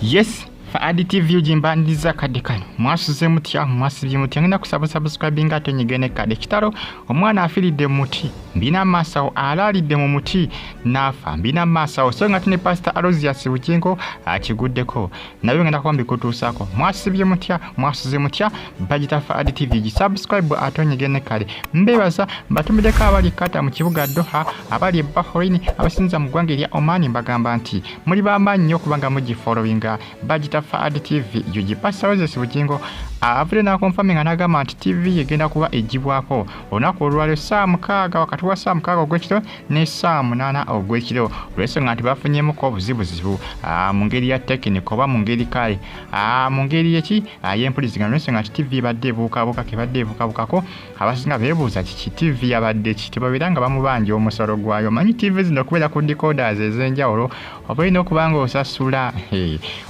Yes, Faadi TV ugimbandiza kadde kano. Mwasuze mutya, mwasibye mutya. Ngenda kusaba subscribing ate onyige kade. Kitalo omwana afiiridde mu muti. Mbina maaso alaalidde mu muti n'afa. Mbina maaso so nga tune Pastor Aloysius Bugingo akiguddeko. Nabyo ngenda kuba mbikutuusaako. Mwasibye mutya, mwasuze mutya. Bagita Faadi TV gi subscribe ate onyige kale. Mbebaza mbatumiddeko abali Qatar mu kibuga Doha, abali e Bahrain, abasinza mu ggwanga erya Oman, mbagamba nti muli b'amaanyi nnyo okubanga mugifollowinga Bagita Faadi TV UG. Pastor Aloysius Bugingo avudde n'akonfaminga n'agamba nti TV egenda kuba eggyibwako olunaku olwaliro 6:00, wakati wa 6:00 ogw'ekiro ne 8:00 ogw'ekiro, olw'ensonga nti bafunyemuko obuzibuzibu mu ngeri ya tekinika oba mu ngeri kale mu ngeri eki y'empuliziganya, olw'ensonga nti TV ebadde ebuukabuuka, kebadde ebuukabukako. Abasinga beebuuza kiki TV yabadde ki, tebabeera nga bamubanja omusolo gwayo. Omanyi TV zino okubeera ku decoders ez'enjawulo oba olina okuba nga osasula,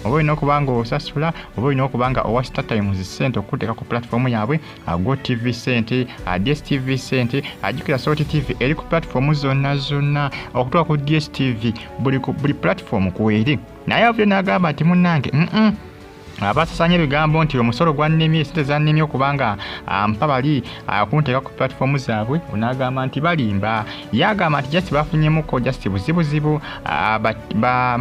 oba olina okuba nga osasula, oba olina okuba nga owa StarTimes ssente okuteeka ku platform yaabwe, Go TV ssente, DStv ssente. Ajjukira Salt TV eri ku platform zonna zonna okutuuka ku DStv, buli platform kweri. Naye avudde n'agamba nti munnange, abasasanya ebigambo nti omusolo gwannemye, sente zannemye okubanga mpa bali kunteeka ku platform zaabwe, onagamba nti balimba. Yagamba nti just bafunyemuko just buzibuzibu baki ba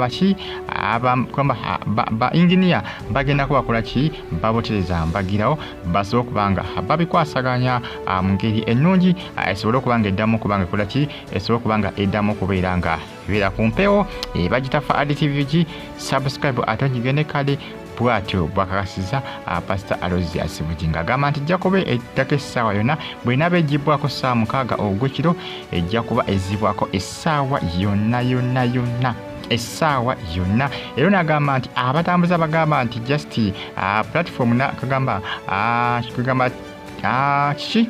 engineer bagenda kubakola ki, babotereza mbagirawo basobole okubanga babikwasaganya mu ngeri ennungi, esobole okuba nga eddamu okubanga ekola ki, esobole okuba nga eddamu okubeera nga ebeera ku mpewo. Bagita Faadi TV gi subscribe ate onyige kale. Bw'atyo bwakakasiza Pasita Aloysius Bugingo, agamba nti ejja kuba eddako essaawa yonna. Bw'enaaba eggyibwako 6:00 ogw'ekiro, ejja kuba ezzibwako essaawa yonna yonna yonna, essaawa yonna. Era onagamba nti abatambuza bagamba nti just platform kagamba kagamba kiki,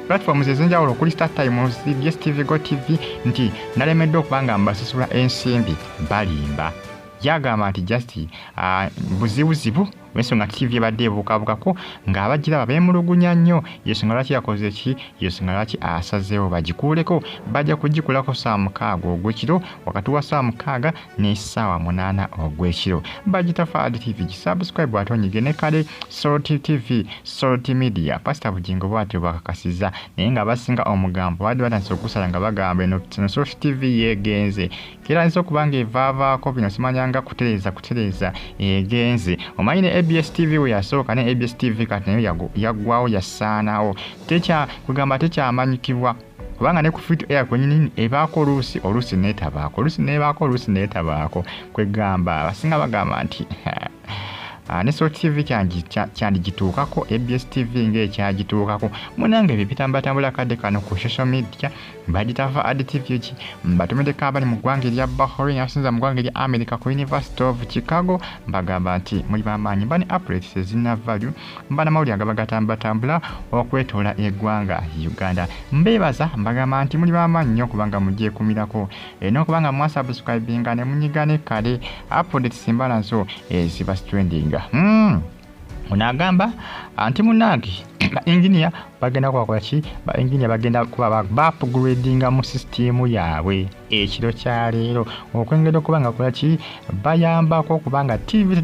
platforms ez'enjawulo okuli StarTimes, DStv, Go TV, nti nalemeddwa okuba nga mbasasula ensimbi, balimba. Yagamba nti just buzibuzibu olw'ensonga TV ebadde ebuukabukako ng'abagiraba beemulugunya nnyo. Yensonga lwaki yakoze ki, yensonga lwaki asazeewo bagikuuleko. Bajja kugikulako 6:00 ogw'ekiro, wakati wa 6:00 n'essaawa 8 ogw'ekiro. Bagita Faadi TV, gisubscribe ate onyige ne kale. Salt TV, Salt Media, Pasita Bugingo bw'atyo bwakakasizza, naye nga basinga omugambo badde batandise okusala nga bagamba eno Salt TV yegenze, kerandise okuba nga evaavaako bino simanyanga kutereeza kutereeza egenze. Omanyi ne ABS TV we yasooka, ne ABS TV kati nayo yaggwawo, yasaanawo, kugamba tekyamanyikibwa, kubanga ne ku free to air kwenyini ebaako oluusi, oluusi neetabaako, oluusi neebaako, oluusi neetabaako. Kwegamba abasinga bagamba nti ne Salt TV kyandigituukako, ABS TV ng'ekyagituukako. Munange ebyo bitambulatambula kadde kano ku social media. Bagita Faadi TV ki, mbatumiddeko abali mu ggwanga erya Bahrain, abasinza mu ggwanga erya America ku University of Chicago, mbagamba nti muli bamaanyi. Mba ne updates ezirina value, mba n'amawulire agaba gatambulatambula okwetoola eggwanga Uganda. Mbeebaza, mbagamba nti muli bamaanyi nnyo okubanga mugyekumirako n'okubanga mwasubscribinga ne munyiga ne kale. Updates mba nazo eziba trendinga. Ono agamba nti munnange ba engineer bagenda kubakola ki, ba engineer bagenda kuba baupgradinga mu sisitimu yaabwe ekiro kyaleero okwengera okuba nga kola ki, bayambako okubanga TV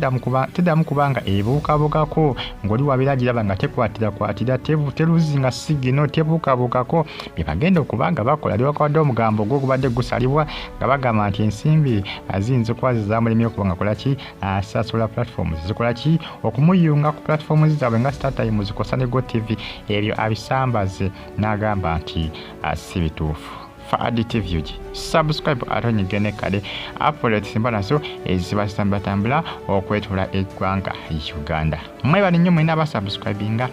teddamu kubanga ebuukabukako ng'oli wabeera agiraba nga tekwatirakwatira, teruzinga signal, tebuukabukako. Bye bagenda okuba nga bakola liwakwadde omugambo ogwo ogubadde gusalibwa nga bagamba nti ensimbi ziyinza okuba zizamulemye okuba nga kola ki, asasula platforms zikola ki, okumuyunga ku platforms zaabwe nga StarTimes kosa ne Go TV. Ebyo abisambaze n'agamba nti si bituufu. Faadi TV UG, subscribe ate onyige ne kale. Updates mba nazo eziba zitambulatambula okwetoola eggwanga Uganda. Mwebale nnyo mwena abasubscribinga.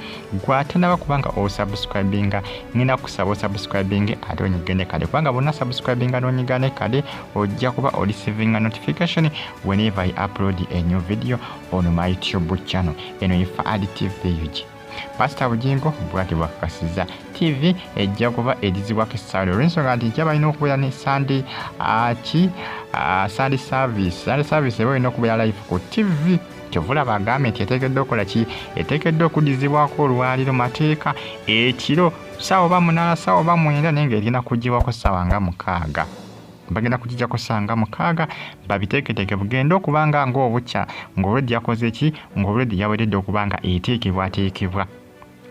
Gwatanaba kubanga osubscribinga, ngenda kusaba osubscribinge ate onyige ne kale, kubanga bonna subscribinga n'onyiga ne kale ojja kuba oreceivinga notification whenever I upload a new video on my YouTube channel. Eno ye Faadi TV UG. Pasita Bugingo bwati bwakakasiza TV ejja kuba edizibwako essaawa, olw'ensonga nti nkya balina okubeera ne Sunday ki, Sunday service. Sunday service eba olina okubeera live ku TV. Kyova olaba agambye nti eteekeddwa okukola ki, eteekeddwa okudizibwako olwaliro mateeka ekiro 8 oba 8, 9 naye ng'erina kugibwako 6:00. Bagenda kugijjako ssaawa 6 babiteeketeeke bugende okubanga ng'obukya ng'olweddi yakoze ki, ng'olweddi yaweredde okubanga eteekebwateekebwa.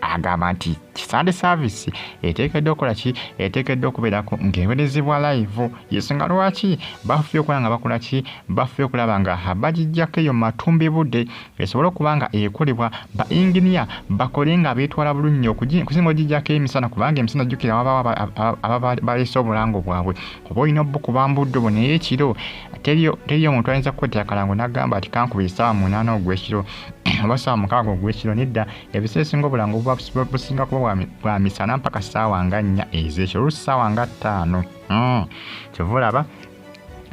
Agamba nti Sunday service eteekeddwa okukola ki, eteekeddwa okubeerako ng'ewerezebwa live. Yensonga lwaki bafubye okulaba nga bakola ki, bafubye okulaba nga bagijjako eyo matumbi budde esobole okuba nga ekolebwa ba engineer bakole nga beetwala bulungi okusinga ogijjako emisana, kubanga emisana ojjukira wabaawo ababa baleese obulango bwabwe oba olina obukuba mbudde obwo, naye ekiro teriyo omuntu ayinza kukwetera akalango n'agamba ati kankubira essaawa 8 ogw'ekiro oba ssaawa 6 ogw'ekiro. Nedda, ebiseera ebisinga obulango businga kuba bwa misana mpaka ssaawa nga 4 ez'ekiro, oluusi ssaawa nga 5. Kyova olaba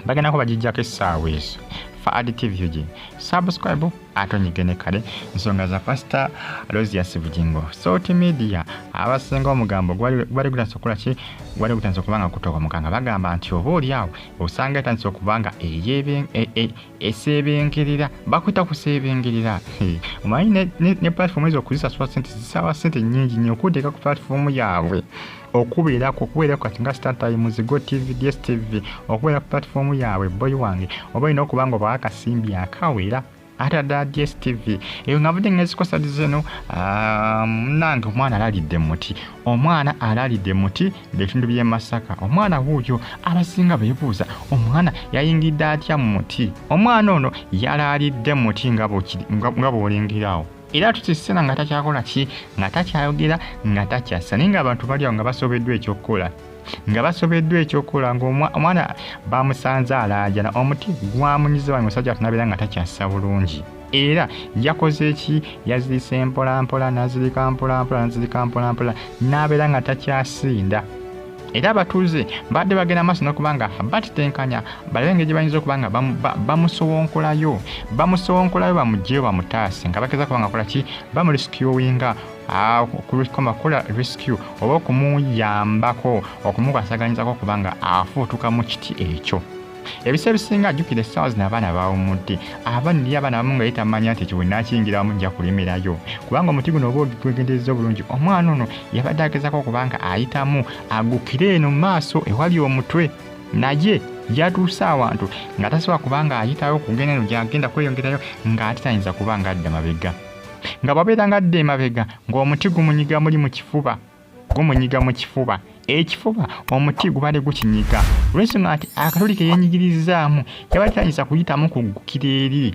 bagendako bagijjako essaawa ezo. Fuad TV UG, subscribe ate onyige kale nsonga za Pastor Aloysius Bugingo. Salt Media abasinga omugambo gwali gutandise okukola ki, gwali gutandise okuba nga gutokomoka, nga bagamba nti oba oli awo osanga etandise okuba nga eseebengerera, bakuyita kuseebengerera. Omanyi ne platform ezo okuzisasula sente zisaba sente nnyingi nnyo okuteeka ku platform yaabwe, okubeerako kati nga Star Times, Go TV, DSTV, okubeera ku platform yaabwe boy wange oba olina okuba nga obawa akasimbi akawera. Ate ddala DSTV eyo nga nvudde ngezikosa zino, munnange omwana alalidde muti, omwana alalidde muti bitundu by'e Masaka. Omwana wuuyo abasinga beebuuza omwana yayingidde atya mu muti. Omwana ono yalaalidde muti nga bw'olengerawo, era tutisena nga takyakola ki, nga takyayogera, nga takyassa, naye ng'abantu bali awo nga basobeddwa ekyokukola, ng'omwana bamusanze alaajana, omuti gwamunyize wange musajja atunabeera nga takyassa bulungi. Era yakoze ki, yazirise mpolampola, n'azirika mpolampola, n'azirika mpolampola, n'abeera nga takyasinda. Era abatuuze badde bagenda maaso n'okuba nga batitenkanya balabe engeri gye bayinza okuba nga bamusowonkolayo bamuggyeyo bamutaase, nga bageza kuba nga kola ki, bamurescuinga, kukola rescue oba okumuyambako okumukwasaganyizako okuba nga afuutuka mu kiti ekyo. Ebiseera ebisinga ajjukira essaawa zino abaana bawummudde, abaana eri abaana abamu nga ye tamanya nti ekyo bwe naakiyingiramu nja kulemerayo, kubanga omuti guno oba ogwegendereza obulungi. Omwana ono yabadde agezaako okuba nga ayitamu agukire eno mu maaso ewali omutwe, naye yatuuse awantu nga tasobola kuba nga ayitawo kugenda eno gy'agenda kweyongerayo, ng'ate tayinza kuba nga adda mabega. Nga bw'abeera nga adda emabega ng'omuti gumunyiga muli mu kifuba, gumunyiga mu kifuba, ekifuba omuti gubadde gukinyiga olw'ensonga nti akatuli ke yeenyigirizaamu yabadde tayinza kuyitamu kuggukira eri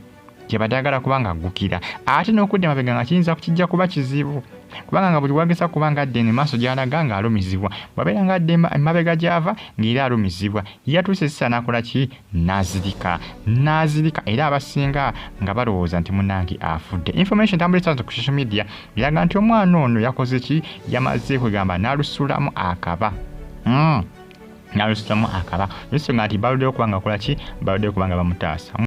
gyebadde ayagala kuba nga aggukira, ate n'okudda emabega nga kiyinza kijja kuba kizibu, kubanga nga buli wageza kuba nga adda eno maaso gy'alaga ng'alumizibwa, bw'abeera nga adda emabega gy'ava ng'era alumizibwa. Yatuuse sisa n'akola ki, n'azirika, n'azirika, era abasinga nga balowooza nti munnange afudde. Information etambula ku social media eraga nti omwana ono yakoze ki, yamaze kwegamba n'alusulamu akaba, n'alusulamu akaba, ensonga nti baluddeyo okuba nga akola ki, baluddeyo okuba nga bamutaasa.